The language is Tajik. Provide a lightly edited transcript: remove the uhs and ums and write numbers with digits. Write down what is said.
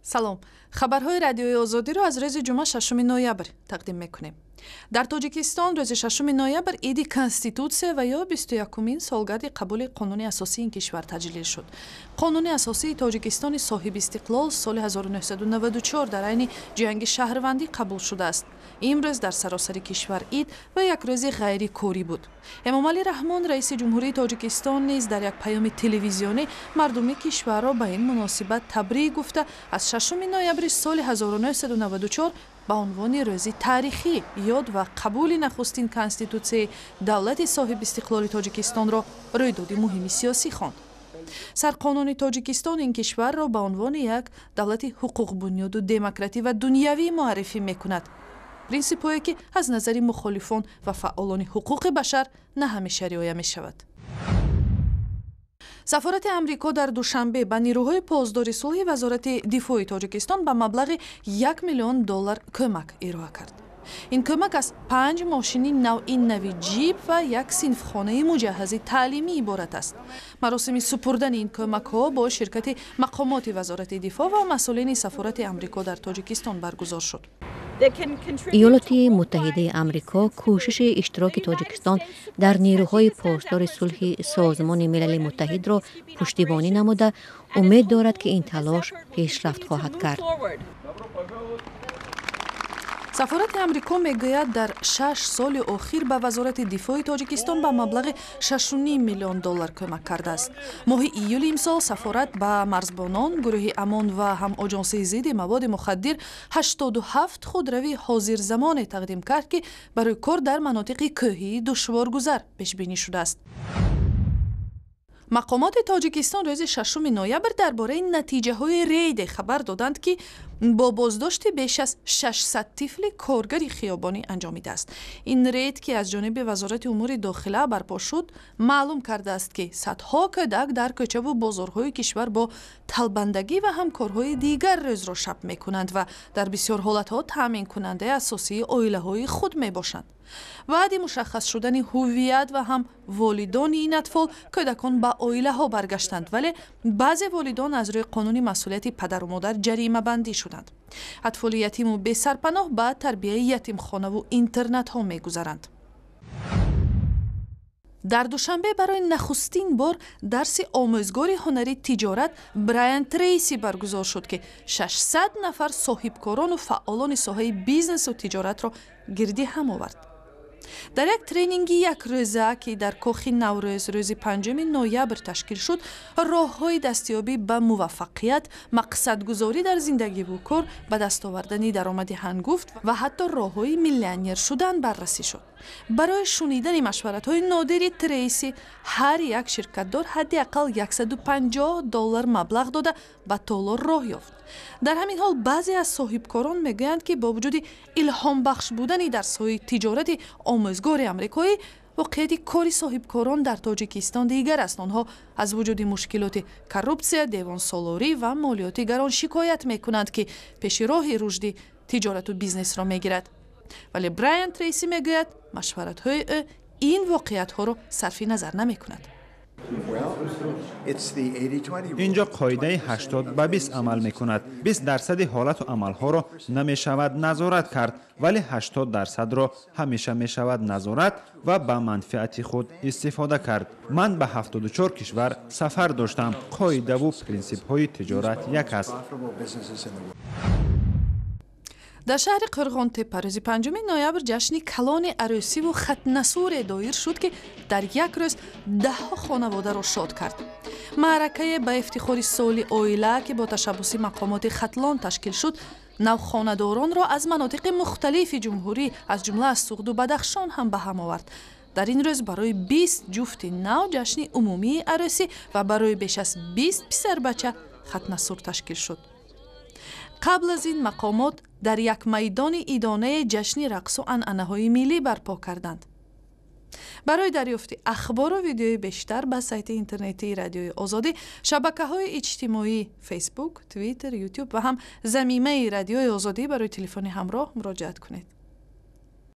Салом, хабарҳои Радиои Озодиро аз рӯзи ҷумъа, 6 ноябр тақдим мекунем. Дар Тоҷикистон рӯзи 6 ноябр иди Конститутсия ва ё 21-умин солгарди қабули Қонуни асосии ин кишвар таҷлил шуд. Қонуни асосии Тоҷикистони соҳибистиқлол соли 1994 дар айни ҷанги шаҳрвандӣ қабул шудааст. Имрӯз дар саросари кишвар ид ва як рӯзи ғайрикорӣ буд. Эмомалӣ Раҳмон, раиси Ҷумҳурии Тоҷикистон, низ дар як паёми телевизионӣ мардуми кишварро ба ин муносибат табрик гуфта, аз 6 ноябри соли 1994 ба унвони рӯзи таърихӣ ёд ва қабули нахустин Конститутсияи давлати соҳибистиқлоли Тоҷикистонро рӯйдоди муҳими сиёсӣ хонд. Сарқонуни Тоҷикистон ин кишварро ба унвони як давлати ҳуқуқбунёду демократӣ ва дунявӣ муаррифӣ мекунад, принсипҳое ки аз назари мухолифон ва фаъолони ҳуқуқи башар на ҳамеша риоя мешавад. Сафорати Амрико дар Душанбе ба нирӯҳои посдори сулҳи Вазорати дифои Тоҷикистон ба маблағи 1 миллион доллар кӯмак ироа кард. Ин кӯмак аз панҷ мошини навъи нави ҷип ва як синфхонаи муҷаҳҳази таълимӣ иборат аст. Маросими супурдани ин кӯмакҳо бо ширкати мақомоти Вазорати дифоъ ва масъулини сафорати Амрико дар Тоҷикистон баргузор шуд. Иёлоти Муттаҳидаи Амрико кӯшиши иштироки Тоҷикистон дар нерӯҳои посдори сулҳи Созмони Милали Муттаҳидро пуштибонӣ намуда, умед дорад, ки ин талош пешрафт хоҳад кард. Сафорати Амрико мегӯяд, дар 6 соли охир ба Вазорати дифои Тоҷикистон ба маблағи 6,5 миллион доллар кӯмак кардааст. Моҳи июли имсол сафорат ба марзбонон, гурӯҳи Амон ва ҳам Оҷонсии зидди маводи мухаддир 87 худрави ҳозирзамоне тақдим кард, ки барои кор дар манотиқи кӯҳии душворгузар пешбинӣ шудааст. Мақомоти Тоҷикистон рӯзи 6 ноябр дар бораи натиҷаҳои рейде хабар доданд, ки бо боздошти беш аз 600 тифли коргари хиёбонӣ анҷомидааст. Ин рейд, ки аз ҷониби Вазорати умури дохила барпо шуд, маълум кардааст, ки садҳо кӯдак дар кӯчаву бозорҳои кишвар бо талбандагӣ ва ҳам корҳои дигар рӯзро шаб мекунанд ва дар бисёр ҳолатҳо таъминкунандаи асосии оилаҳои худ мебошанд. Баъди мушаххас шудани ҳуввият ва ҳам волидони ин атфол, кӯдакон ба оилаҳо баргаштанд, вале баъзе волидон аз рӯи қонуни масъулияти падару модар ҷаримабандӣ шуданд. Атфоли ятиму бесарпаноҳ ба тарбияи ятимхонаву интернатҳо мегузаранд. Дар Душанбе барои нахустин бор дарси омӯзгори ҳунари тиҷорат Брайан Трейси баргузор шуд, ки 600 нафар соҳибкорону фаъолони соҳаи бизнесу тиҷоратро гирди ҳам овард. Дар як тренинги якрӯза, ки дар Кохи Наврӯз рӯзи 5 ноябр ташкил шуд, роҳҳои дастёбӣ ба муваффақият, мақсадгузорӣ дар зиндагиву кор, ба даст овардани даромади ҳангуфт ва ҳатто роҳҳои миллионер шудан баррасӣ шуд. Барои шунидани машваратҳои нодири Трейси ҳар як ширкатдор ҳадди ақал 150 доллар маблағ дода, ба толор роҳ ёфт. Дар ҳамин ҳол, баъзе аз соҳибкорон мегӯянд, ки бо вуҷуди илҳомбахш будани дарсҳои тиҷорати омӯзгори амрикоӣ, воқеияти кори соҳибкорон дар Тоҷикистон дигар аст. Онҳо аз вуҷуди мушкилоти коррупсия, девонсолорӣ ва молиёти гарон шикоят мекунанд, ки пеши роҳи рушди тиҷорату бизнесро мегирад. Вале Брайан Трейси мегӯяд, машваратҳои ӯ ин воқеиятҳоро сарфи назар намекунад. Ин ҷо қоидаи 80 ба 20 амал мекунад. 20 дарсади ҳолату амалҳоро намешавад назорат кард, вале 80 дарсадро ҳамеша мешавад назорат ва ба манфиати худ истифода кард. Ман ба 74 кишвар сафар доштам, қоидаву принсипҳои тиҷорат як аст. Дар шаҳри Қӯрғонтеппа рӯзи 5 ноябр ҷашни калони арӯсиву хатнасуре доир шуд, ки дар як рӯз даҳҳо хонаводаро шод кард. Маъракае ба ифтихори соли оила, ки бо ташаббуси мақомоти Хатлон ташкил шуд, навхонадоронро аз манотиқи мухталифи ҷумҳурӣ, аз ҷумла аз Суғду Бадахшон ҳам ба ҳам овард. Дар ин рӯз барои 20 ҷуфти нав ҷашни умумии арӯсӣ ва барои беш аз 20 писарбача хатнасур ташкил шуд. Қабл аз ин мақомот дар як майдони идонае ҷашни рақсу анъанаҳои миллӣ барпо карданд. Барои дарёфти ахбору видеои бештар ба сайти интернетии Радиои Озодӣ, шабакаҳои иҷтимоӣ Фейсбук, Твиттер, Ютуб ва ҳам замимаи Радиои Озодӣ барои телефони ҳамроҳ муроҷиат кунед.